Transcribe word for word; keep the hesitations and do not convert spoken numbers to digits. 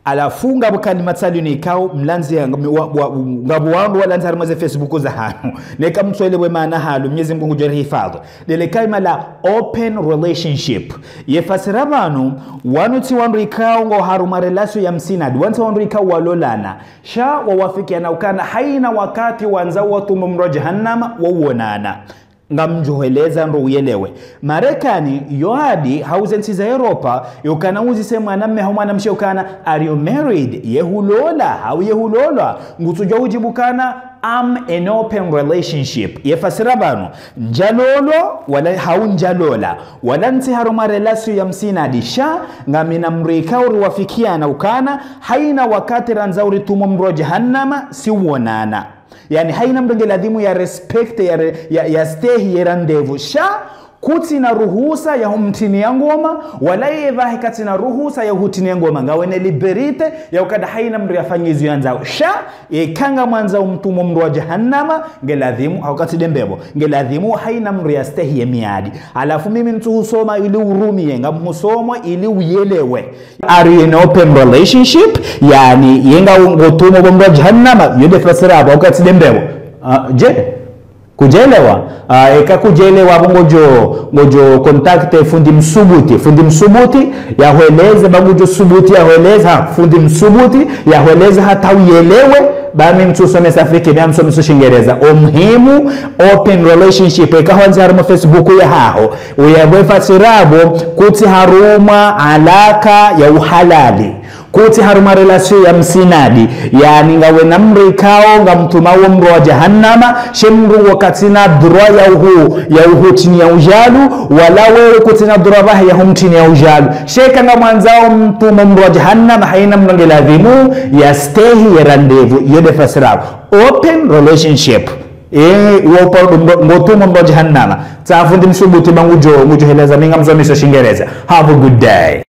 Halafu ngapvo kalima tsalinu ikao mlandzi ya, wa, wa, ngapvo wandru walandzi harimwa ze Facebook za hanu. Neka mtsuelewe maana halo, Mnyezi Mngu ngudjo rihifadhwi. Ndele kalima la open relationship. Ye fasira pvanu, wanu tsi wandru ikao ngwao harumwa relation ya msinadi, wanu tsi wandru ikao walolana. Sha wawafikiana ukana haina wakati wandzao watume omoro wa jahannama wawonana. Ngamdjohweleza ndo uyelewe. Marekani, yo hadi, hau ze ntsi za Europa, yo ukana uzise mwanamme hau mwanamshe ukana, "Are you married?" Ye hulola, hau ye hulolwa. Ngutsudjo udjibu ukana, "I'm in open relationship." Ye fasira pvanu, ndjalolwa, wala hau ndjalola. Wala ntsi harumwa relation ya msinadi sha, ngami na mdru ikao riwafikiana ukana, haina wakati randza uritume omoro wa jahannama, siwonana. Yaani, haina mdru nge ladhimu ya respecte, ya re-, ya, ya stehi ye rendez-vous. Sha, kutsina ruhusa ya humtiniya ngoma, wala ye pvahe katsina ruhusa ya hutiniya ngoma. Ngawe ne liberté ya ukana haina mdru yafanye izo yandzao. Sha, eka ngamwandzao mtume omoro wa jahannama, nge ladhimu, hau katsi ndembepvo, nge ladhimu haina mdru ya stehi ye miadi. Halafu mimi ntsuhusoma ili urumiye, ngamhusoma ili uyelewe. Are you in open relationship? Yaani, ye nga ngotumo omoro wa jahannama, yo nde fasira pvo, hau katsi ndembepvo. Ah, je, kudjelewa? Ah, eka kudjelewa, pvo ngodjo, ngodjo contacte fundi Msubuti. Fundi Msubuti, yahweleze, ba ngudjo subuti, yahweleze, ha, fundi Msubuti, yahweleze hata uyelewe, ba mi ntsusomesa fikihi, mi ngamsomeso Shingereza. Omuhimu, open relationship, eka hwandzi harimwa Facebook ya haho, uyelewe fasira pvo, kutsi harumwa alaka ya uhalali. Kutsi harumwa relation ya msinadi, yaani ngawe na mdru ikao ngamtumao omoro wa jahannama, she mdru wo katsina droit ya uhu, ya uhutiniya udjalu, wala wewe kutsina droit pvahe ya humtiniya udjalu. Sha eka ngamwandzao mtume omoro wa jahannama, haina mdru nge ladhimu ya stehi ye rendez-vous, yo nde fasira pvo. Open relationship. Eh, wo paro ngo-, ngotumo omoro wa jahannama. Tsa fundi Msubuti ba ngudjo, ngudjoheleza, mi ngamsomeso Shingereza. Have a good day.